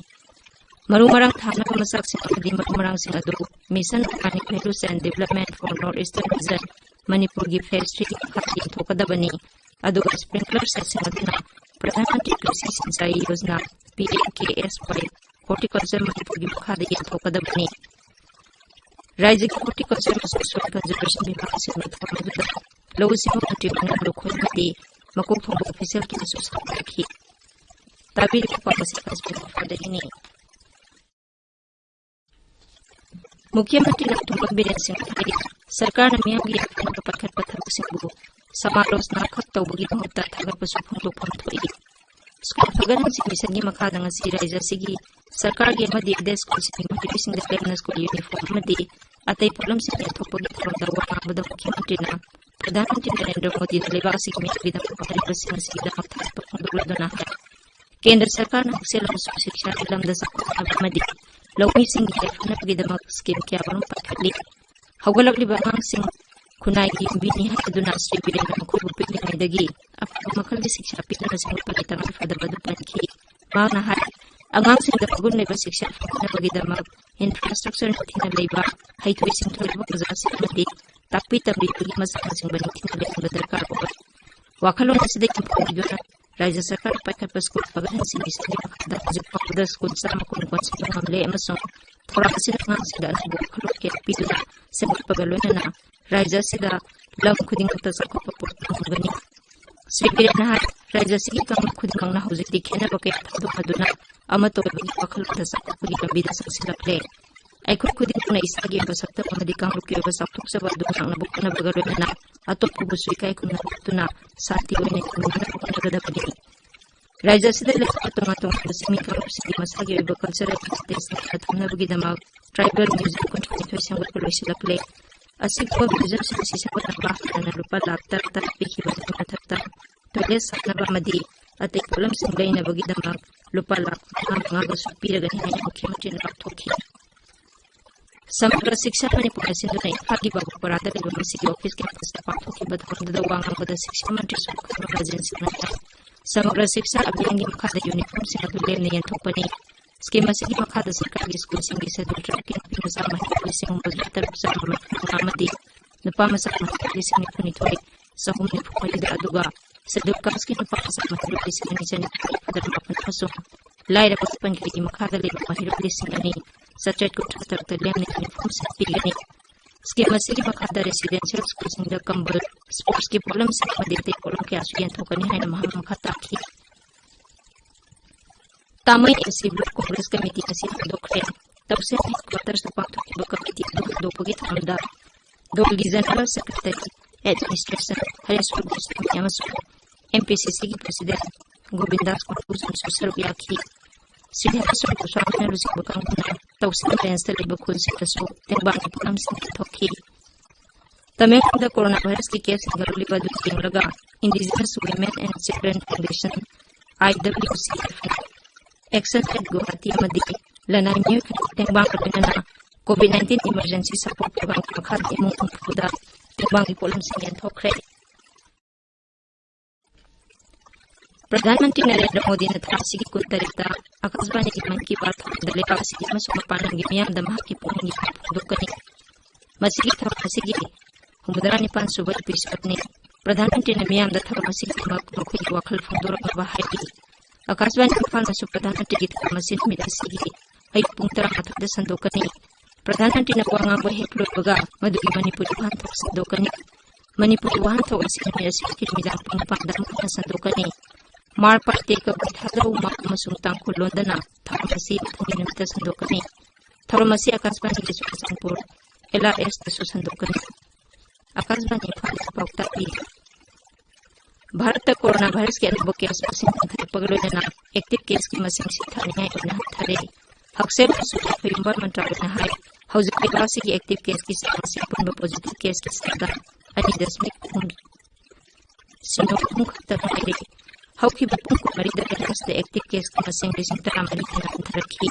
ꯃꯔꯨ ꯃꯔꯥꯡ ꯊꯥꯅꯕ ꯃꯆꯥꯛꯁꯤꯡ ꯑꯃꯗꯤ ꯃꯔꯨ ꯃꯔꯥꯡꯁꯤꯡ ꯑꯗꯨ Mission Organic Value Chain Development for North Eastern Region ꯃꯅꯤꯄꯨꯔꯒꯤ phase threeꯒꯤ ꯃꯈꯥꯗ ꯌꯦꯟꯊꯣꯛꯀꯗꯕꯅꯤ꯫ ꯑꯗꯨꯒ sprinkler setꯁꯤꯡ ꯑꯗꯨꯅ ꯄ꯭ꯔꯙꯥꯟ ꯃꯟꯇ꯭ꯔꯤ ꯀ꯭ꯔꯤꯁꯤ Sinchai Yojana, P M K S Y, Horticulture ꯃꯅꯤꯄꯨꯔꯒꯤ ꯃꯈꯥꯗ ꯌꯦꯟꯊꯣꯛꯀꯗꯕꯅꯤ꯫ ꯔꯥꯖ꯭ꯌꯒꯤ Horticulture ꯑꯃꯁꯨꯡ Soil Conservation ꯕꯤꯚꯥꯒ ꯁꯤꯟꯕ ꯊꯧꯔꯝ ꯑꯗꯨꯗ ꯂꯧꯎ ꯁꯤꯡꯎ ꯃꯟꯇ꯭ꯔꯤ ꯃꯅꯣꯍꯔ ꯂꯣꯈꯣꯏ ꯑꯃꯗꯤ ꯃꯀꯣꯛ ꯊꯣꯡꯕ official ꯀꯌꯥꯁꯨ ꯁꯔꯨꯛ ꯌꯥꯈꯤ꯫ ꯇꯥꯕꯤꯔꯤꯕ ꯄꯥꯎ ꯑꯁꯤ ꯀꯥꯁꯃꯤꯔ ꯏꯝꯐꯥꯜꯗꯒꯤꯅꯤ꯫ ꯃꯨꯈ꯭ꯌ ꯃꯟꯇ꯭ꯔꯤ ꯅꯣꯡꯊꯣꯝꯕꯝ ꯕꯤꯔꯦꯟ ꯁꯤꯡꯅ ꯍꯥꯏꯔꯤ, ꯁꯔꯀꯥꯔꯅ ꯃꯤꯌꯥꯝꯒꯤ ꯌꯥꯏꯐꯅꯕ ꯄꯥꯏꯈꯠꯄ ꯊꯕꯛꯁꯤꯡꯕꯨ ꯁꯃꯥꯂꯣꯆꯅꯥ ꯈꯛ ꯇꯧꯕꯒꯤ ꯃꯍꯨꯠꯇ ꯊꯥꯒꯠꯄꯁꯨ ꯐꯣꯡꯗꯣꯛꯐꯝ ꯊꯣꯛꯏ꯫ ꯁ꯭ꯀꯨꯜ ꯐꯒꯠꯍꯟꯁꯤ ꯃꯤꯁꯟꯒꯤ ꯃꯈꯥꯗ ꯉꯁꯤ ꯔꯥꯖ꯭ꯌ ꯑꯁꯤꯒꯤ ꯁꯔꯀꯥꯔꯒꯤ ꯑꯃꯗꯤ ꯑꯦꯗꯦꯗ ꯁ꯭ꯀꯨꯜꯁꯤꯡꯒꯤ ꯃꯍꯩꯔꯣꯏꯁꯤꯡꯗ ꯂꯦꯝꯅ ꯁ꯭ꯀꯨꯜ ꯌꯨꯅꯤꯐꯣꯔꯝ ꯑꯃꯗꯤ ꯑꯇꯩ ꯄꯣꯠꯂꯝꯁꯤꯡ ꯌꯦꯟꯊꯣꯛꯄꯒꯤ ꯊꯧꯔꯝꯗ ꯋꯥ ꯉꯥꯡꯕꯗ ꯃꯨꯈ꯭ꯌ ꯃꯟꯇ꯭ꯔꯤꯅ ꯄ꯭ꯔꯙꯥꯟ ꯃꯟꯇ꯭ꯔꯤ ꯅꯔꯦꯟꯗ꯭ꯔ ꯃꯣꯗꯤꯅ ꯂꯩꯕꯥꯛ ꯑꯁꯤꯒꯤ ꯃꯤꯌꯥꯝꯒꯤꯗꯃꯛ ꯄꯥꯏꯔꯤꯕꯁꯤꯡ ꯑꯁꯤꯒꯤꯗꯃꯛ ꯊꯥꯒꯠꯄ ꯐꯣꯡꯗꯣꯛꯂꯗꯨꯅ ꯍꯥꯏ, ꯀꯦꯟꯗ꯭ꯔ ꯁꯔꯀꯥꯔꯅ ꯍꯛꯁꯦꯜ ꯑꯃꯁꯨꯡ ꯁꯤꯛꯁꯥꯒꯤ ꯂꯝꯗ ꯆꯥꯎꯈꯠꯅꯕ ꯑꯃꯗꯤ ꯂꯧꯃꯤꯁꯤꯡꯒꯤ ꯌꯥꯏꯐꯅꯕꯒꯤꯗꯃꯛ ꯁ꯭ꯀꯤꯝ ꯀꯌꯥꯃꯔꯨꯝ ꯄꯥꯏꯈꯠꯂꯤ꯫ ꯍꯧꯒꯠꯂꯛꯂꯤꯕ ꯑꯉꯥꯡꯁꯤꯡ ꯈꯨꯟꯅꯥꯏꯒꯤ ꯌꯨꯝꯕꯤꯅꯤ ꯍꯥꯏꯗꯨꯅ ꯁ꯭ꯔꯤ ꯕꯤꯔꯦꯟꯅ ꯃꯈꯣꯏꯕꯨ ꯄꯤꯛꯂꯤꯉꯩꯗꯒꯤ ꯑꯐꯕ ꯃꯈꯜꯒꯤ ꯁꯤꯛꯁꯥ ꯄꯤꯗꯨꯅ ꯁꯦꯝꯒꯠꯄꯒꯤ ꯇꯉꯥꯏ ꯐꯗꯕ ꯑꯗꯨ ꯄꯟꯈꯤ꯫ ꯃꯍꯥꯛꯅ ꯍꯥꯏ, ꯑꯉꯥꯡꯁꯤꯡꯗ ꯃꯒꯨꯟ ꯂꯩꯕ ꯁꯤꯛꯁꯥ ꯐꯪꯅꯕꯒꯤꯗꯃꯛ ꯏꯟꯐ꯭ꯔꯥꯁ꯭ꯇ꯭ꯔꯛꯆꯔ ꯅꯤꯡꯊꯤꯅ ꯂꯩꯕ, ꯍꯩꯊꯣꯏ ꯁꯤꯡꯊꯣꯏꯔꯕ ꯑꯣꯖꯥꯁꯤꯡ ꯑꯃꯗꯤ ꯇꯥꯛꯄꯤ ꯇꯝꯕꯤꯕꯒꯤ ꯃꯁꯛꯅꯆꯤꯡꯕ ꯅꯤꯡꯊꯤꯅ ꯂꯩꯍꯟꯕ ꯗꯔꯀꯥꯔ ꯑꯣꯏ꯫ ꯋꯥꯈꯜꯂꯣꯟ ꯑꯁꯤꯗ ꯌꯨꯝꯐꯝ ꯑꯣꯏꯗꯨꯅ ꯔꯥꯖ꯭ꯌ ꯁꯔꯀꯥꯔꯅ ꯄꯥꯏꯈꯠꯄ ꯁ꯭ꯀꯨꯜ ꯐꯒꯠꯍꯟꯁꯤ ꯃꯤꯁꯟꯒꯤ ꯃꯈꯥꯗ ꯍꯧꯖꯤꯛ ꯐꯥꯎꯕꯗ ꯁ꯭ꯀꯨꯜ ꯆꯥꯝꯃ ꯀꯨꯟ ꯀꯣꯟꯁꯤꯟꯕ ꯉꯝꯂꯦ ꯑꯃꯁꯨꯡ ꯊꯧꯔꯥꯡ ꯑꯁꯤꯅ ꯑꯉꯥꯡꯁꯤꯡꯗ ꯑꯅꯧꯕ ꯋꯥꯈꯜꯂꯣꯟ ꯀꯌꯥ ꯄꯤꯗꯨꯅ ꯁꯦꯝꯒꯠꯄꯒ ꯂꯣꯏꯅꯅ ꯔꯥꯖ꯭ꯌ ꯑꯁꯤꯗ ꯂꯝ ꯈꯨꯗꯤꯡꯃꯛꯇ ꯆꯥꯎꯈꯠꯄ ꯄꯨꯔꯛꯄ ꯉꯝꯒꯅꯤ꯫ ꯁ꯭ꯔꯤ ꯕꯤꯔꯦꯟꯅ ꯍꯥꯏ, ꯔꯥꯖ꯭ꯌ ꯑꯁꯤꯒꯤ ꯀꯥꯡꯂꯨꯞ ꯈꯨꯗꯤꯡꯃꯛꯅ ꯍꯧꯖꯤꯛꯇꯤ ꯈꯦꯠꯅꯕ ꯀꯌꯥ ꯊꯥꯗꯣꯛꯅꯗꯨꯅ ꯑꯃꯠꯇ ꯑꯣꯏꯕꯒꯤ ꯋꯥꯈꯜꯂꯣꯟꯗ ꯆꯥꯎꯈꯠꯄꯒꯤ ꯂꯝꯕꯤꯗ ꯆꯪꯁꯤꯜꯂꯛꯂꯦ꯫ ꯑꯩꯈꯣꯏ ꯈꯨꯗꯤꯡꯃꯛꯅ ꯏꯁꯥꯒꯤ ꯑꯣꯏꯕ ꯁꯛꯇꯝ ꯑꯃꯗꯤ ꯀꯥꯡꯂꯨꯞꯀꯤ ꯑꯣꯏꯕ ꯆꯥꯎꯊꯣꯛꯆꯕ ꯑꯗꯨ ꯉꯥꯛꯅꯕ ꯍꯣꯠꯅꯕꯒ ꯂꯣꯏꯅꯅ ꯑꯇꯣꯞꯄꯕꯨꯁꯨ ꯏꯀꯥꯏ ꯈꯨꯝꯅꯕ ꯎꯠꯇꯨꯅ ꯁꯥꯟꯇꯤ ꯑꯣꯏꯅ ꯍꯤꯡꯃꯤꯟꯅꯅꯕ ꯍꯣꯠꯅꯒꯗꯕꯅꯤ꯫ ꯔꯥꯖ꯭ꯌ ꯑꯁꯤꯗ ꯂꯩꯔꯤꯕ ꯇꯣꯉꯥꯟ ꯇꯣꯉꯥꯟꯕ ꯆꯤꯡꯃꯤ ꯀꯥꯡꯂꯨꯞꯁꯤꯡꯒꯤ ꯃꯁꯥꯒꯤ ꯑꯣꯏꯕ ꯀꯜꯆꯔꯦꯜ ꯍꯦꯔꯤꯇꯦꯖ ꯉꯥꯛꯅ ꯊꯝꯅꯕꯒꯤꯗꯃꯛ ꯇ꯭ꯔꯥꯏꯕꯦꯜ ꯃ꯭ꯌꯨꯖꯤꯌꯝ ꯀꯨꯟꯊ꯭ꯔꯥꯅꯤꯊꯣꯏ ꯁꯦꯝꯒꯠꯄ ꯂꯣꯏꯁꯤꯜꯂꯛꯂꯦ꯫ ꯑꯁꯤꯒꯨꯝꯕ ꯃ꯭ꯌꯨꯖꯤꯌꯝꯁꯤꯡ ꯑꯁꯤ ꯁꯦꯝꯒꯠꯅꯕ ꯍꯥꯟꯅ ꯂꯨꯄꯥ ꯂꯥꯈ ꯇꯔꯥ ꯇꯔꯥ ꯄꯤꯈꯤꯕ ꯑꯗꯨꯒꯤ ꯃꯊꯛꯇ ꯇꯣꯏꯂꯦꯠ ꯁꯥꯅꯕ ꯑꯃꯗꯤ ꯑꯇꯩ ꯄꯣꯠꯂꯝꯁꯤꯡ ꯂꯩꯅꯕꯒꯤꯗꯃꯛ ꯂꯨꯄꯥ ꯂꯥꯈ ꯃꯉꯥ ꯃꯉꯥꯒꯁꯨ ꯄꯤꯔꯒꯅꯤ ꯍꯥꯏꯅ ꯃꯨꯈ꯭ꯌ ꯃꯟꯇ꯭ꯔꯤꯅ ꯂꯥꯎꯊꯣꯛꯈꯤ꯫ ꯁꯃꯒ꯭ꯔ ꯁꯤꯛꯁꯥ ꯃꯅꯤꯄꯨꯔꯅ ꯁꯤꯟꯗꯨꯅ ꯏꯝꯐꯥꯜꯒꯤ ꯕꯥꯕꯨꯄꯥꯔꯥꯗ ꯂꯩꯕ ꯃꯁꯤꯒꯤ ꯑꯣꯐꯤꯁ ꯀꯦꯝꯄꯁꯇ ꯄꯥꯡꯊꯣꯛꯈꯤꯕ ꯊꯧꯔꯝꯗꯨꯗ ꯋꯥ ꯉꯥꯡꯕꯗ ꯁꯤꯛꯁꯥ ꯃꯟꯇ꯭ꯔꯤ ꯁꯨꯕꯀꯔꯃ ꯔꯥꯖꯦꯟ ꯁꯤꯡꯅ ꯍꯥꯏ, ꯁꯃꯒ꯭ꯔ ꯁꯤꯛꯁꯥ ꯑꯚꯤꯌꯥꯟꯒꯤ ꯃꯈꯥꯗ ꯌꯨꯅꯤꯐꯣꯔꯝꯁꯤꯡ ꯑꯗꯨ ꯂꯦꯝꯅ ꯌꯦꯟꯊꯣꯛꯄꯅꯤ꯫ ꯁ꯭ꯀꯤꯝ ꯑꯁꯤꯒꯤ ꯃꯈꯥꯗ ꯁꯔꯀꯥꯔꯒꯤ ꯁ꯭ꯀꯨꯜꯁꯤꯡꯒꯤ ꯁꯦꯗꯨꯜ ꯇ꯭ꯔꯥꯏꯕꯀꯤ ꯅꯨꯄꯤ ꯃꯆꯥ ꯃꯍꯩꯔꯣꯏ ꯂꯤꯁꯤꯡ ꯍꯨꯝꯐꯨ ꯇꯔꯨꯛ ꯆꯥꯝꯃ ꯃꯔꯤꯐꯨ ꯃꯉꯥ ꯑꯃꯗꯤ ꯅꯨꯄꯥ ꯃꯆꯥ ꯃꯍꯩꯔꯣꯏ ꯂꯤꯁꯤꯡ ꯅꯤꯐꯨ ꯅꯤꯊꯣꯏ ꯆꯍꯨꯝ ꯅꯤꯐꯨ ꯃꯔꯤꯗ, ꯑꯗꯨꯒ ꯁꯦꯗꯨꯜ ꯀꯥꯁꯀꯤ ꯅꯨꯄꯥ ꯃꯆꯥ ꯃꯍꯩꯔꯣꯏ ꯂꯤꯁꯤꯡ ꯑꯅꯤ ꯆꯅꯤꯄꯥꯟ ꯃꯔꯤꯐꯨ ꯇꯔꯦꯠ ꯑꯃꯁꯨꯡ ꯂꯥꯏꯔꯕ ꯄꯟꯈ꯭ꯔꯤꯒꯤ ꯃꯈꯥꯗ ꯂꯩꯕ ꯃꯍꯩꯔꯣꯏ ꯂꯤꯁꯤꯡ ꯑꯅꯤ ꯆꯥꯇ꯭ꯔꯦꯠ ꯀꯨꯟꯊ꯭ꯔꯥ ꯇꯔꯨꯛꯇ ꯂꯦꯝꯅ ꯌꯨꯅꯤꯐꯣꯔꯝꯁꯤꯡ ꯄꯤꯒꯅꯤ꯫ ꯁ꯭ꯀꯤꯝ ꯑꯁꯤꯒꯤ ꯃꯈꯥꯗ ꯔꯦꯁꯤꯗꯦꯟꯁꯤꯌꯦꯜ ꯁ꯭ꯀꯨꯜꯁꯤꯡꯗ ꯀꯝꯕꯜ, ꯁ꯭ꯄꯣꯔꯠꯁꯀꯤ ꯄꯣꯠꯂꯝꯁꯤꯡ ꯑꯃꯗꯤ ꯑꯇꯩ ꯄꯣꯠꯂꯝ ꯀꯌꯥꯁꯨ ꯌꯦꯟꯊꯣꯛꯀꯅꯤ ꯍꯥꯏꯅ ꯃꯍꯥꯛꯅ ꯃꯈꯥ ꯇꯥꯈꯤ꯫ Tamei M C block Congress committee ꯑꯁꯤ ꯍꯧꯗꯣꯛꯈ꯭ꯔꯦ꯫ ꯇꯧꯁꯦꯝ ꯍꯦꯗꯀ꯭ꯋꯥꯇꯔꯁꯇ ꯄꯥꯡꯊꯣꯛꯈꯤꯕ ꯀꯃꯤꯇꯤ ꯑꯗꯨ ꯍꯧꯗꯣꯛꯄꯒꯤ ꯊꯧꯔꯝꯗ ꯗꯣꯜꯒꯤ general secretary, administration Haresh Goswami ꯑꯃꯁꯨꯡ ꯑꯦꯝ ꯄꯤ ꯁꯤ ꯁꯤꯒꯤ ꯄ꯭ꯔꯁꯤꯗꯦꯟꯠ ꯒꯣꯕꯤꯟꯗꯥꯁ ꯀꯨꯟꯗꯨꯁꯨ ꯁꯔꯨꯛ ꯌꯥꯈꯤ꯫ ꯁ꯭ꯔꯤ ꯍꯔꯦꯁ ꯒꯣꯁ꯭ꯋꯥꯃꯤꯅ ꯂꯨꯆꯤꯡꯕ ꯀꯥꯡꯕꯨꯅ ꯇꯧꯁꯦꯝ ꯔꯦꯟꯖꯇ ꯂꯩꯕ ꯈꯨꯜꯁꯤꯡꯗꯁꯨ ꯇꯦꯡꯕꯥꯡꯒꯤ ꯄꯣꯠꯂꯝꯁꯤꯡ ꯄꯤꯊꯣꯛꯈꯤ꯫ ꯇꯃꯦꯡꯂꯣꯡꯗ ꯀꯣꯔꯣꯅꯥ ꯚꯥꯏꯔꯁꯀꯤ ꯀꯦꯁ ꯍꯦꯟꯒꯠꯂꯛꯂꯤꯕ ꯑꯗꯨ ꯌꯦꯡꯂꯒ Indigenous Women and Children Foundation, I W C F, Action Aid Guwahati ꯑꯃꯗꯤ ꯂꯅꯥꯏ ꯃꯤꯑꯣꯏ ꯈꯔ ꯇꯦꯡꯕꯥꯡꯒ ꯂꯣꯏꯅꯅ COVID nineteen emergency support program ꯒꯤ ꯃꯈꯥꯗ ꯏꯃꯨꯡ ꯍꯨꯝꯐꯨꯗ ꯇꯦꯡꯕꯥꯡꯒꯤ ꯄꯣꯠꯂꯝꯁꯤꯡ ꯌꯦꯟꯊꯣꯛꯈ꯭ꯔꯦ꯫ ꯄ꯭ꯔꯙꯥꯟ ꯃꯟꯇ꯭ꯔꯤ ꯅꯔꯦꯟꯗ꯭ꯔ ꯃꯣꯗꯤꯅ ꯊꯥ ꯑꯁꯤꯒꯤ ꯀꯨꯟꯇꯔꯦꯠꯇ ꯑꯀꯥꯁꯕꯥꯅꯤꯒꯤ ꯃꯟ ꯀꯤ ꯕꯥꯠ ꯊꯧꯔꯝꯗ ꯂꯩꯕꯥꯛ ꯑꯁꯤꯒꯤ ꯑꯃꯁꯨꯡ ꯃꯄꯥꯟ ꯂꯝꯒꯤ ꯃꯤꯌꯥꯝꯗ ꯃꯍꯥꯛꯀꯤ ꯄꯨꯛꯅꯤꯡꯒꯤ ꯄꯥꯎ ꯐꯣꯡꯗꯣꯛꯀꯅꯤ꯫ ꯃꯁꯤꯒꯤ ꯊꯧꯔꯝ ꯑꯁꯤꯒꯤ ꯍꯨꯝꯐꯨꯇꯔꯥ ꯅꯤꯄꯥꯟ ꯁꯨꯕ episodeꯅꯤ꯫ ꯄ꯭ꯔꯙꯥꯟ ꯃꯟꯇ꯭ꯔꯤꯅ ꯃꯤꯌꯥꯝꯗ ꯊꯧꯔꯝ ꯑꯁꯤꯒꯤꯗꯃꯛ ꯃꯈꯣꯏꯒꯤ ꯋꯥꯈꯜ ꯐꯣꯡꯗꯣꯔꯛꯅꯕ ꯍꯥꯏꯔꯤ꯫ ꯑꯀꯥꯁꯕꯥꯅꯤ ꯏꯝꯐꯥꯜꯗꯁꯨ ꯄ꯭ꯔꯙꯥꯟ ꯃꯟꯇ꯭ꯔꯤꯒꯤ ꯊꯧꯔꯝ ꯑꯁꯤ ꯅꯨꯃꯤꯠ ꯑꯁꯤꯒꯤ ꯑꯌꯨꯛ ꯄꯨꯡ ꯇꯔꯥꯃꯥꯊꯣꯏꯗ ꯁꯟꯗꯣꯛꯀꯅꯤ꯫ ꯄ꯭ꯔꯙꯥꯟ ꯃꯟꯇ꯭ꯔꯤꯅ ꯋꯥ ꯉꯥꯡꯕ ꯍꯦꯛ ꯂꯣꯏꯕꯒ ꯃꯗꯨꯒꯤ ꯃꯅꯤꯄꯨꯔꯤ ꯋꯥꯍꯟꯊꯣꯛ ꯁꯟꯗꯣꯛꯀꯅꯤ꯫ ꯃꯅꯤꯄꯨꯔꯤ ꯋꯥꯍꯟꯊꯣꯛ ꯑꯁꯤ ꯅꯨꯃꯤꯠ ꯑꯁꯤꯒꯤ ꯅꯨꯃꯤꯗꯥꯡ ꯄꯨꯡ ꯅꯤꯄꯥꯟꯗ ꯑꯃꯨꯛ ꯍꯟꯅ ꯁꯟꯗꯣꯛꯀꯅꯤ꯫ ꯃꯥꯔ ꯄꯥꯏꯇꯦ ꯀꯕꯨꯏ ꯊꯥꯖꯧ ꯃꯥ ꯑꯃꯁꯨꯡ ꯇꯥꯡꯈꯨꯜ ꯂꯣꯟꯗꯅ ꯊꯧꯔꯝ ꯑꯁꯤ ꯃꯊꯪꯒꯤ ꯅꯨꯃꯤꯠꯇ ꯁꯟꯗꯣꯛꯀꯅꯤ꯫ ꯊꯧꯔꯝ ꯑꯁꯤ ꯑꯀꯥꯁꯕꯥꯅꯤꯒꯤ ꯆꯨꯔꯆꯥꯟꯄꯨꯔ LRSꯇꯁꯨ ꯁꯟꯗꯣꯛꯀꯅꯤ꯫ ꯑꯀꯥꯁꯕꯥꯅꯤ ꯏꯝꯐꯥꯜꯗ ꯄꯥꯎ ꯇꯥꯕꯤꯔꯤ꯫ ꯚꯥꯔꯠꯇ ꯀꯣꯔꯣꯅꯥ ꯚꯥꯏꯔꯁꯀꯤ ꯑꯅꯧꯕ case ꯃꯁꯤꯡ ꯍꯟꯊꯔꯛꯄꯒ ꯂꯣꯏꯅꯅ active caseꯀꯤ ꯃꯁꯤꯡ ꯁꯤꯊꯥꯅꯤꯡꯉꯥꯏ ꯑꯣꯏꯅ ꯍꯟꯊꯔꯦ꯫ ꯍꯛꯁꯦꯜ ꯑꯃꯁꯨꯡ ꯃꯤꯔꯣꯟꯕ ꯃꯟꯇ꯭ꯔꯥꯂꯌꯅ ꯍꯥꯏ, ꯍꯧꯖꯤꯛ ꯂꯩꯕꯥꯛ ꯑꯁꯤꯒꯤ active caseꯀꯤ ꯆꯥꯡ ꯑꯁꯤ ꯑꯄꯨꯟꯕ positive caseꯀꯤ ꯆꯥꯗ ꯑꯅꯤ ꯗꯁꯃꯤꯛ ꯑꯍꯨꯝ ꯁꯤꯅꯣ ꯑꯍꯨꯝ ꯈꯛꯇ ꯉꯥꯏꯔꯦ꯫ ꯍꯧꯈꯤꯕ ꯄꯨꯡ ꯀꯨꯟꯃꯔꯤꯗ ꯂꯩꯕꯥꯛ ꯑꯁꯤꯗ active caseꯀꯤ ꯃꯁꯤꯡ ꯂꯤꯁꯤꯡ ꯇꯔꯥꯃꯔꯤ ꯍꯦꯟꯅ ꯍꯟꯊꯔꯛꯈꯤ꯫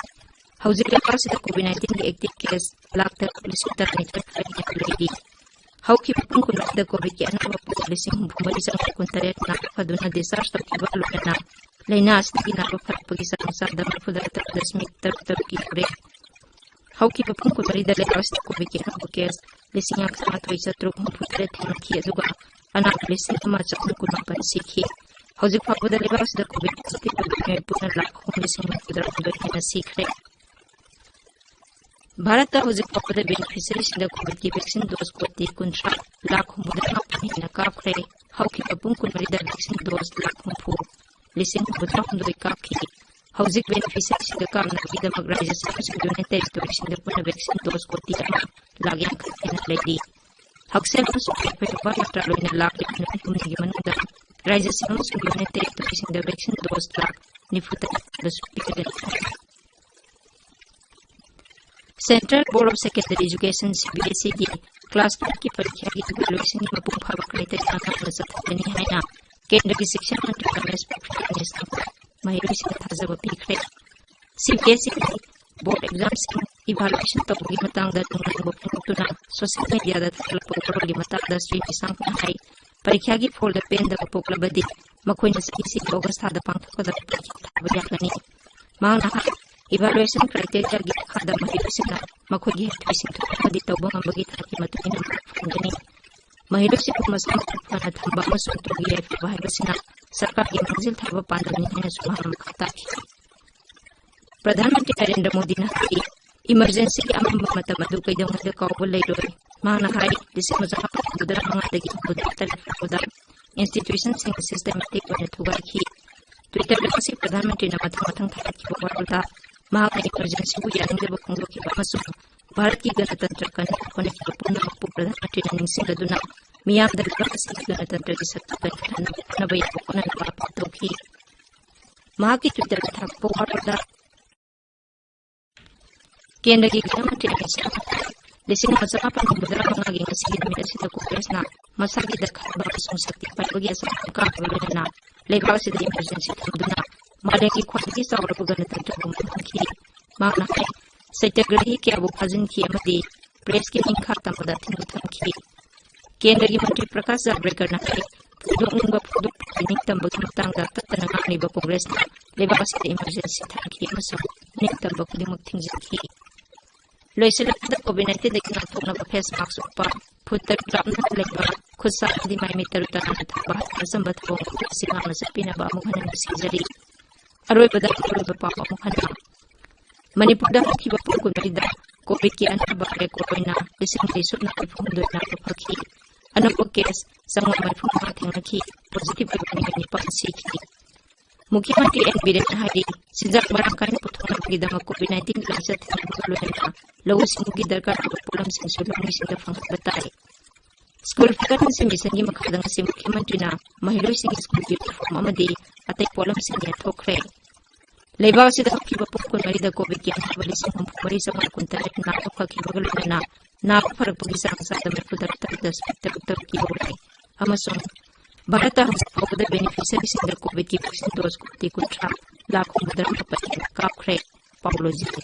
ꯍꯧꯖꯤꯛ ꯂꯩꯕꯥꯛ ꯑꯁꯤꯗ COVID nineteenꯒꯤ active case ꯂꯥꯈ ꯇꯔꯨꯛ ꯂꯤꯁꯤꯡ ꯇꯔꯥꯅꯤꯊꯣꯏ ꯈꯔ ꯍꯦꯟꯅ ꯂꯩꯔꯤ꯫ ꯍꯧꯈꯤꯕ ꯄꯨꯡ ꯀꯨꯟꯃꯔꯤꯗ COVIDꯀꯤ ꯑꯅꯧꯕ ꯄꯣꯠ ꯂꯤꯁꯤꯡ ꯍꯨꯝꯐꯨ ꯃꯔꯤ ꯆꯥꯝꯃꯉꯥ ꯀꯨꯟꯇꯔꯦꯠꯅ ꯐꯗꯨꯅ discharge ꯇꯧꯈꯤꯕ ꯂꯣꯏꯅꯅ ꯂꯥꯏꯅꯥ ꯑꯁꯤꯗꯒꯤ ꯅꯥꯕ ꯐꯔꯛꯄꯒꯤ ꯆꯥꯡ ꯆꯥꯗ ꯃꯔꯤꯐꯨꯇꯔꯥ ꯇꯔꯨꯛ ꯗꯁꯃꯤꯛ ꯇꯔꯨꯛ ꯇꯔꯨꯛ ꯌꯧꯔꯦ꯫ ꯍꯧꯈꯤꯕ ꯄꯨꯡ ꯀꯨꯟꯃꯔꯤꯗ ꯂꯩꯕꯥꯛ ꯑꯁꯤꯗ COVIDꯀꯤ ꯑꯅꯧꯕ case ꯂꯤꯁꯤꯡ ꯌꯥꯡꯈꯩ ꯃꯥꯊꯣꯏ ꯆꯥꯇ꯭ꯔꯨꯛ ꯍꯨꯝꯐꯨ ꯇꯔꯦꯠ ꯊꯦꯡꯅꯈꯤ, ꯑꯗꯨꯒ ꯑꯅꯥꯕ ꯂꯤꯁꯤꯡ ꯑꯃ ꯆꯍꯨꯝ ꯀꯨꯟꯃꯥꯄꯟ ꯁꯤꯈꯤ꯫ ꯍꯧꯖꯤꯛ ꯐꯥꯎꯕꯗ ꯂꯩꯕꯥꯛ ꯑꯁꯤꯗ COVID positive ꯑꯣꯏꯕ ꯃꯤꯑꯣꯏ ꯄꯨꯟꯅ ꯂꯥꯈ ꯑꯍꯨꯝ ꯂꯤꯁꯤꯡ ꯃꯔꯤꯐꯨꯇꯔꯥꯍꯨꯝꯗꯣꯏ ꯍꯦꯟꯅ ꯁꯤꯈ꯭ꯔꯦ꯫ ꯚꯥꯔꯠꯇ ꯍꯧꯖꯤꯛ ꯐꯥꯎꯕꯗ beneficiaryꯁꯤꯡꯗ COVIDꯀꯤ vaccine dose ꯀꯣꯇꯤ ꯀꯨꯟꯊ꯭ꯔꯥ ꯂꯥꯈ ꯍꯨꯝꯐꯨꯇꯔꯥ ꯃꯥꯄꯟ ꯍꯦꯟꯅ ꯀꯥꯞꯈ꯭ꯔꯦ꯫ ꯍꯧꯈꯤꯕ ꯄꯨꯡ ꯀꯨꯟꯃꯔꯤꯗ vaccine dose ꯂꯥꯈ ꯍꯨꯝꯐꯨ ꯂꯤꯁꯤꯡ ꯍꯨꯝꯐꯨꯇꯔꯥꯍꯨꯝꯗꯣꯏ ꯀꯥꯞꯈꯤ꯫ ꯍꯧꯖꯤꯛ beneficiaryꯁꯤꯡꯗ ꯀꯥꯞꯅꯕꯒꯤꯗꯃꯛ ꯔꯥꯖ꯭ꯌꯁꯤꯡ ꯑꯃꯁꯨꯡ union territoryꯁꯤꯡꯗ ꯄꯨꯟꯅ vaccine dose ꯀꯣꯇꯤ ꯑꯃ ꯂꯥꯈ ꯌꯥꯡꯈꯩ ꯍꯦꯟꯅ ꯂꯩꯔꯤ꯫ ꯍꯛꯁꯦꯜ ꯑꯃꯁꯨꯡ ꯃꯤꯔꯣꯟꯕ ꯃꯟꯇ꯭ꯔꯥꯂꯣꯏꯅ ꯂꯥꯛꯂꯤꯕ ꯅꯨꯃꯤꯠ ꯍꯨꯝꯅꯤꯒꯤ ꯃꯅꯨꯡꯗ ꯔꯥꯖ꯭ꯌꯁꯤꯡ ꯑꯃꯁꯨꯡ union territoryꯁꯤꯡꯗ vaccine dose ꯂꯥꯈ ꯅꯤꯐꯨ ꯇꯔꯦꯠ ꯍꯦꯟꯕꯁꯨ ꯄꯤꯒꯅꯤ꯫ Central Board of Secondary Education, CBSEꯒꯤ class fiveꯀꯤ ꯄꯔꯤꯈ꯭ꯌꯥꯒꯤ evaluationꯒꯤ ꯃꯄꯨꯡ ꯐꯥꯕ criteria ꯉꯥꯛꯅ ꯆꯠꯊꯒꯅꯤ ꯍꯥꯏꯅ ꯀꯦꯟꯗ꯭ꯔꯒꯤ ꯁꯤꯛꯁꯟ ꯃꯟꯇ꯭ꯔꯤ ꯔꯃꯦꯁ ꯄꯣꯈ꯭ꯔꯤꯌꯥꯜ ꯅꯤꯁꯥꯡꯅ ꯃꯍꯩꯔꯣꯏꯁꯤꯡꯗ ꯊꯥꯖꯕ ꯄꯤꯈ꯭ꯔꯦ꯫ CBSEꯒꯤ board examꯁꯤꯡ evaluation ꯇꯧꯕꯒꯤ ꯃꯇꯥꯡꯗ ꯅꯨꯡꯅꯥꯡꯕ ꯐꯣꯡꯗꯣꯛꯇꯨꯅ social media ꯗ ꯊꯥꯒꯠꯂꯛꯄ ꯋꯥꯔꯣꯜꯒꯤ ꯃꯇꯥꯡꯗ ꯁ꯭ꯔꯤ ꯅꯤꯁꯥꯡꯛꯅ ꯍꯥꯏ, ꯄꯔꯤꯈ꯭ꯌꯥꯒꯤ ꯐꯣꯜꯗ ꯄꯦꯟꯗꯕ ꯄꯣꯛꯂꯕꯗꯤ ꯃꯈꯣꯏꯅ ꯆꯍꯤꯁꯤꯒꯤ ꯑꯣꯒꯁ ꯊꯥꯗ ꯄꯥꯡꯊꯣꯛꯀꯗꯕ ꯄꯔꯤꯈ꯭ꯌꯥ ꯊꯥꯕ ꯌꯥꯒꯅꯤ꯫ ꯃꯍꯥꯛꯅ ꯍꯥꯏ, evaluation criteria ꯒꯤ ꯃꯈꯥꯗ ꯃꯍꯩꯔꯣꯏꯁꯤꯡꯅ ꯃꯈꯣꯏꯒꯤ ꯍꯩꯊꯣꯏ ꯁꯤꯡꯊꯣꯏ ꯑꯃꯗꯤ ꯇꯧꯕ ꯉꯝꯕꯒꯤ ꯊꯥꯛꯀꯤ ꯃꯇꯨꯡ ꯏꯟꯅ ꯃꯥꯔꯛ ꯐꯪꯒꯅꯤ꯫ ꯃꯍꯩꯔꯣꯏꯁꯤꯡꯕꯨ ꯃꯁꯥ ꯃꯎ ꯐꯅ ꯊꯝꯕ ꯑꯃꯁꯨꯡ ꯇꯨꯡꯒꯤ ꯌꯥꯏꯐꯕ ꯍꯥꯏꯕꯁꯤꯅ ꯁꯔꯀꯥꯔꯒꯤ ꯃꯥꯡꯖꯤꯜ ꯊꯥꯕ ꯄꯥꯟꯗꯝꯅꯤ ꯍꯥꯏꯅꯁꯨ ꯃꯍꯥꯛꯅ ꯃꯈꯥ ꯇꯥꯈꯤ꯫ ꯄ꯭ꯔꯙꯥꯟ ꯃꯟꯇ꯭ꯔꯤ ꯅꯔꯦꯟꯗ꯭ꯔ ꯃꯣꯗꯤꯅ ꯍꯥꯏꯔꯤ, emergency ꯒꯤ ꯑꯃꯝꯕ ꯃꯇꯝ ꯑꯗꯨ ꯀꯩꯗꯧꯉꯩꯗ ꯀꯥꯎꯕ ꯂꯩꯔꯣꯏ꯫ ꯃꯍꯥꯛꯅ ꯍꯥꯏ, ꯂꯤꯁꯤꯡ ꯑꯃ ꯆꯃꯥꯄꯟ ꯍꯨꯝꯐꯨꯇꯔꯥ ꯃꯉꯥꯗꯒꯤ ꯍꯨꯝꯐꯨꯇꯔꯥ ꯇꯔꯦꯠ ꯐꯥꯎꯕꯗ institution ꯁꯤꯡ systematic ꯑꯣꯏꯅ ꯊꯨꯒꯥꯏꯈꯤ꯫ Twitter ꯗ ꯉꯁꯤ ꯄ꯭ꯔꯙꯥꯟ ꯃꯟꯇ꯭ꯔꯤꯅ ꯃꯊꯪ ꯃꯊꯪ ꯊꯥꯒꯠꯈꯤꯕ ꯋꯥꯔꯣꯜꯗ ꯃꯍꯥꯛꯅ emergency ꯕꯨ ꯌꯥꯅꯤꯡꯗꯕ ꯐꯣꯡꯗꯣꯛꯈꯤꯕ ꯑꯃꯁꯨꯡ ꯚꯥꯔꯠꯀꯤ ꯒꯅꯇꯟꯇ꯭ꯔ ꯀꯟꯅꯕ ꯍꯣꯠꯅꯈꯤꯕ ꯄꯨꯝꯅꯃꯛꯄꯨ ꯄ꯭ꯔꯙꯥꯟ ꯃꯟꯇ꯭ꯔꯤꯅ ꯅꯤꯡꯁꯤꯡꯂꯗꯨꯅ ꯃꯤꯌꯥꯝꯗ ꯂꯩꯕꯥꯛ ꯑꯁꯤꯒꯤ ꯒꯅꯇꯟꯇ꯭ꯔꯒꯤ ꯁꯛꯇꯤ ꯀꯟꯈꯠꯍꯟꯅꯕ ꯍꯣꯠꯅꯅꯕ ꯑꯥꯍ꯭ꯋꯥꯟ ꯇꯧꯈꯤ꯫ ꯃꯍꯥꯛꯀꯤ Twitter ꯗ ꯊꯥꯒꯠꯄ ꯋꯥꯔꯣꯜꯗ ꯀꯦꯟꯗ꯭ꯔꯒꯤ ꯒ꯭ꯔꯤꯍ ꯃꯟꯇ꯭ꯔꯤ ꯑꯃꯤꯠ ꯁꯥꯍꯅ ꯂꯤꯁꯤꯡ ꯑꯃ ꯆꯃꯥꯄꯟ ꯍꯨꯝꯐꯨꯇꯔꯥ ꯃꯉꯥꯒꯤ ꯉꯁꯤꯒꯤ ꯅꯨꯃꯤꯠ ꯑꯁꯤꯗ ꯀꯣꯡꯒ꯭ꯔꯦꯁꯅ ꯃꯁꯥꯒꯤ ꯗꯔꯀꯥꯔ ꯑꯃꯁꯨꯡ ꯁꯛꯇꯤ ꯄꯥꯏꯕꯒꯤ ꯑꯆꯧꯕ ꯀꯥꯕ ꯂꯣꯏꯅꯅ ꯂꯩꯕꯥꯛ ꯑꯁꯤꯗ emergency ꯊꯝꯗꯨꯅ ꯃꯥꯂꯦꯝꯒꯤ ꯈ꯭ꯋꯥꯏꯗꯒꯤ ꯆꯥꯎꯔꯕ ꯒꯅꯇꯟꯇ꯭ꯔꯕꯨ ꯃꯥꯡꯍꯟꯈꯤ꯫ ꯃꯍꯥꯛꯅ ꯍꯥꯏ, ꯁꯇ꯭ꯌꯒ꯭ꯔꯍꯤ ꯀꯌꯥꯕꯨ ꯐꯥꯖꯤꯟꯈꯤ ꯑꯃꯗꯤ press ꯀꯤ ꯅꯤꯡꯈꯥ ꯇꯝꯕꯗ ꯑꯊꯤꯡꯕ ꯊꯝꯈꯤ꯫ ꯀꯦꯟꯗ꯭ꯔꯒꯤ ꯃꯟꯇ꯭ꯔꯤ ꯄ꯭ꯔꯀꯥꯁ ꯖꯥꯚ꯭ꯔꯦꯀꯔꯅ ꯍꯥꯏ, ꯐꯣꯡꯗꯣꯛꯅꯤꯡꯕ ꯐꯣꯡꯗꯣꯛꯄꯒꯤ ꯅꯤꯡꯇꯝꯕꯒꯤ ꯃꯇꯥꯡꯗ ꯇꯠꯇꯅ ꯉꯥꯡꯂꯤꯕ ꯀꯣꯡꯒ꯭ꯔꯦꯁꯅ ꯂꯩꯕꯥꯛ ꯑꯁꯤꯗ emergency ꯊꯝꯈꯤ ꯑꯃꯁꯨꯡ ꯅꯤꯡꯇꯝꯕ ꯈꯨꯗꯤꯡꯃꯛ ꯊꯤꯡꯖꯤꯟꯈꯤ꯫ ꯂꯣꯏꯁꯤꯜꯂꯛꯄꯗ COVID nineteen ꯗꯒꯤ ꯉꯥꯛꯊꯣꯛꯅꯕ face mask ꯎꯞꯄ, ꯐꯨꯠ ꯇꯔꯨꯛ ꯂꯥꯞꯅ ꯂꯩꯕ, ꯈꯨꯠ ꯁꯥ ꯑꯃꯗꯤ ꯃꯥꯏ ꯃꯤꯠ ꯇꯔꯨ ꯇꯅꯥꯟꯅ ꯊꯝꯕ ꯍꯥꯏꯕ ꯑꯆꯝꯕ ꯊꯧꯑꯣꯡ ꯑꯁꯤ ꯉꯥꯛꯅ ꯆꯠꯄꯤꯅꯕ ꯑꯃꯨꯛ ꯍꯟꯅ ꯅꯤꯡꯁꯤꯡꯖꯔꯤ꯫ ꯑꯔꯣꯏꯕꯗ ꯑꯔꯣꯏꯕ ꯄꯥꯎ ꯑꯃꯨꯛ ꯍꯟꯅ꯫ ꯃꯅꯤꯄꯨꯔꯗ ꯍꯧꯈꯤꯕ ꯄꯨꯡ ꯀꯨꯟꯃꯔꯤꯗ COVID ꯀꯤ ꯑꯅꯥꯕ record ꯑꯣꯏꯅ ꯂꯤꯁꯤꯡ ꯃꯔꯤ ꯁꯨꯞꯅ ꯃꯔꯤꯐꯨ ꯍꯨꯝꯗꯣꯏ ꯅꯥꯕ ꯐꯈꯤ꯫ ꯑꯅꯧꯕ case ꯆꯥꯝꯃꯉꯥ ꯃꯔꯤꯐꯨ ꯃꯉꯥ ꯊꯦꯡꯅꯈꯤ꯫ Positive ꯑꯣꯏꯕ ꯃꯤꯑꯣꯏ ꯅꯤꯄꯥꯟ ꯁꯤꯈꯤ꯫ ꯃꯨꯈ꯭ꯌ ꯃꯟꯇ꯭ꯔꯤ ꯑꯦꯟ ꯕꯤꯔꯦꯟꯅ ꯍꯥꯏꯔꯤ, ꯆꯤꯟꯖꯥꯛ ꯃꯔꯥꯡ ꯀꯥꯏꯅ ꯄꯨꯊꯣꯛꯅꯕꯒꯤꯗꯃꯛ COVID nineteen ꯒꯤ ꯂꯥꯏꯆꯠ ꯊꯤꯡꯕꯒ ꯂꯣꯏꯅꯅ ꯂꯧꯎ ꯁꯤꯡꯎꯒꯤ ꯗꯔꯀꯥꯔ ꯑꯣꯏꯕ ꯄꯣꯠꯂꯝꯁꯤꯡꯁꯨ ꯂꯧꯃꯤꯁꯤꯡꯗ ꯐꯪꯍꯟꯕ ꯇꯥꯏ꯫ School Fitness Mission ꯒꯤ ꯃꯈꯥꯗ ꯉꯁꯤ ꯃꯨꯈ꯭ꯌ ꯃꯟꯇ꯭ꯔꯤꯅ ꯃꯍꯩꯔꯣꯏꯁꯤꯡꯒꯤ school ꯒꯤ uniform ꯑꯃꯗꯤ ꯑꯇꯩ ꯄꯣꯠꯂꯝꯁꯤꯡ ꯌꯦꯟꯊꯣꯛꯈ꯭ꯔꯦ꯫ ꯂꯩꯕꯥꯛ ꯑꯁꯤꯗ ꯍꯧꯈꯤꯕ ꯄꯨꯡ ꯀꯨꯟꯃꯔꯤꯗ COVID ꯀꯤ ꯑꯅꯥꯕ ꯂꯤꯁꯤꯡ ꯍꯨꯝꯐꯨ ꯃꯔꯤ ꯆꯥꯝꯃꯉꯥ ꯀꯨꯟꯇꯔꯦꯠ ꯅꯥꯕ ꯐꯈꯤꯕꯒ ꯂꯣꯏꯅꯅ ꯅꯥꯕ ꯐꯔꯛꯄꯒꯤ ꯆꯥꯡ ꯆꯥꯗ ꯃꯔꯤꯐꯨ ꯇꯔꯨꯛ ꯗꯁꯃꯤꯛ ꯇꯔꯨꯛ ꯇꯔꯨꯛ ꯌꯧꯔꯦ꯫ ꯑꯃꯁꯨꯡ ꯚꯥꯔꯠꯇ ꯍꯧꯖꯤꯛ ꯐꯥꯎꯕꯗ beneficiary ꯁꯤꯡꯗ COVID ꯀꯤ vaccine dose ꯀꯣꯇꯤ ꯀꯨꯟꯊ꯭ꯔꯥ ꯂꯥꯈ ꯍꯨꯝꯐꯨꯇꯔꯥ ꯃꯥꯄꯟ ꯍꯦꯟꯅ ꯀꯥꯞꯈ꯭ꯔꯦ꯫ ꯄꯥꯎ ꯂꯣꯏꯁꯤꯜꯂꯤ꯫